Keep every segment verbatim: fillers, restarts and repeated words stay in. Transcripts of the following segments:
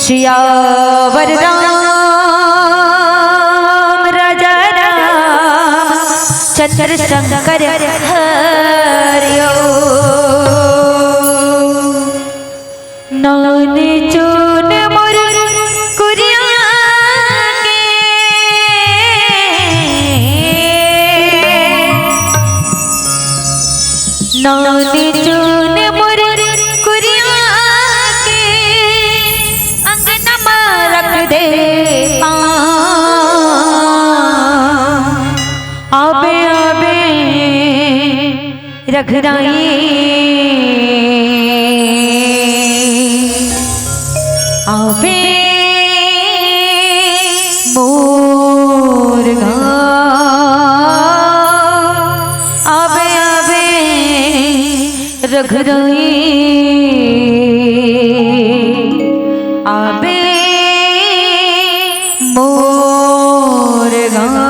सियावर राम राजा राम चंद्र शंकर हरिओ। नान चून मोर कुरिया के, नान चून मोर कुरिया के, अंगना मा रख दे पाँव। आबे आबे रघुराई, आबे मोर गाँव, आबे आबे रघुराई, आबे मोर गाँव।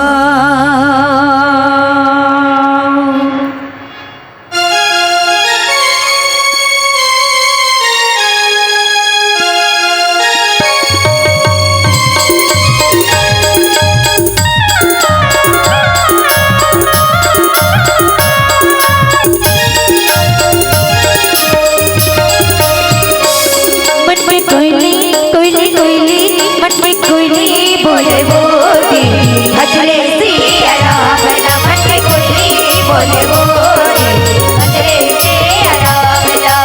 मन में कोयली, कोयली, कोयली, मन में कोयली बोले वो दीदी, भजले सिया राम ना। मन में कोयली बोले वो दीदी, भजले सिया राम ना।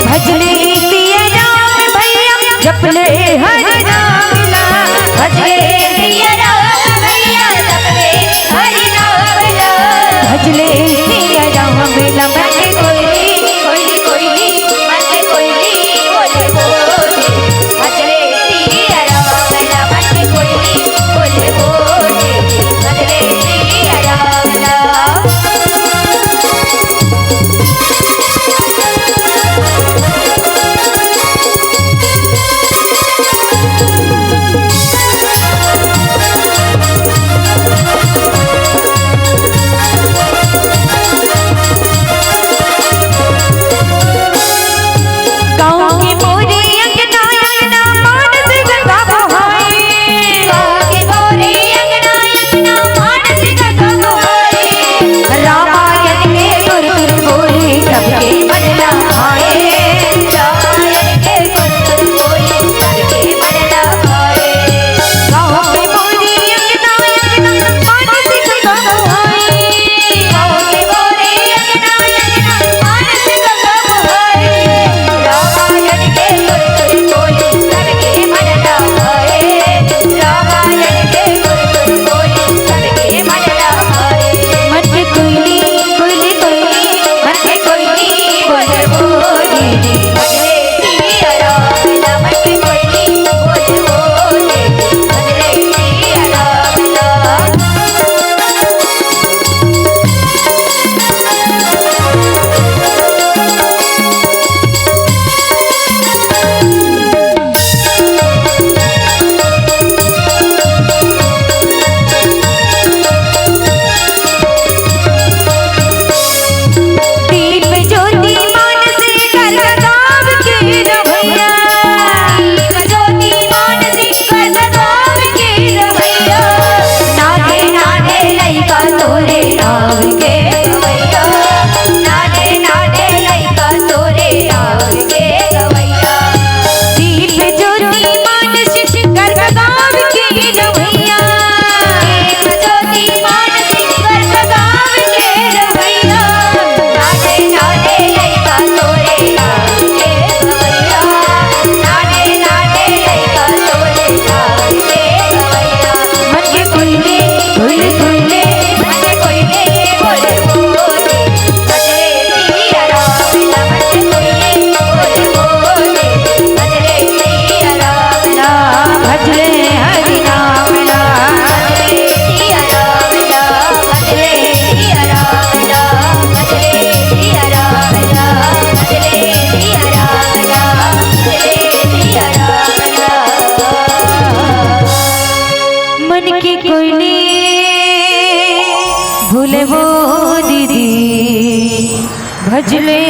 भजले सिया राम भैया, जपले हरि नाम ना। भजले सिया राम भैया, जपले हरि नाम ना। भजले सिया राम ना। मन में कोयली, कोयली, कोयली, मन में कोयली बोले वो दीदी, भजले सिया राम ना। मन में कोयली बोले वो दीदी, भजले सिया राम ना। गाँव के मोरे अंगना, अंगना मानस गंगा बहाए। गाँव के मोरे अंगना, अंगना मानस गंगा बहाए। रामायण के गुर गुर बोले, सबके मन ना भाए। रामायण के गुर गुर बोले, सबके मन ना भाए। गाँव के मोरे अंगना, अंगना मानस गंगा बहाए। मन के कोयली, कोयली, कोयली, मन के कोयली बोले वो दीदी, भजले सिया राम ना। मन के कोयली बोले वो दीदी, भजले सिया राम ना। दीप ज्योति मानस कर गाँव के रवैया। दीप ज्योति मानस कर गाँव के रवैया। नाने नाने लइका तोरे गाँव के रवैया। नाने नाने लइका तोरे गाँव के रवैया। दीप ज्योति मानस कर गाँव के रवैया। दीप ज्योति मानस कर गाँव के रवैया। नाने नाने लइका तोरे गाँव के रवैया। नाने नाने लइका तोरे गाँव के रवैया। मन के कोयली, कोयली, कोयली, मन के कोयली बोले बोले। भजले सिया राम ना। मन के कोयली बोले बोले। भजले सिया राम ना। भजले हरि नाम ना। भजले सिया राम ना। भजले सिया राम ना। भजले सिया राम ना। भजले सिया राम ना। भजले सिया राम ना। मन के कोयली बोले वो दीदी, भजले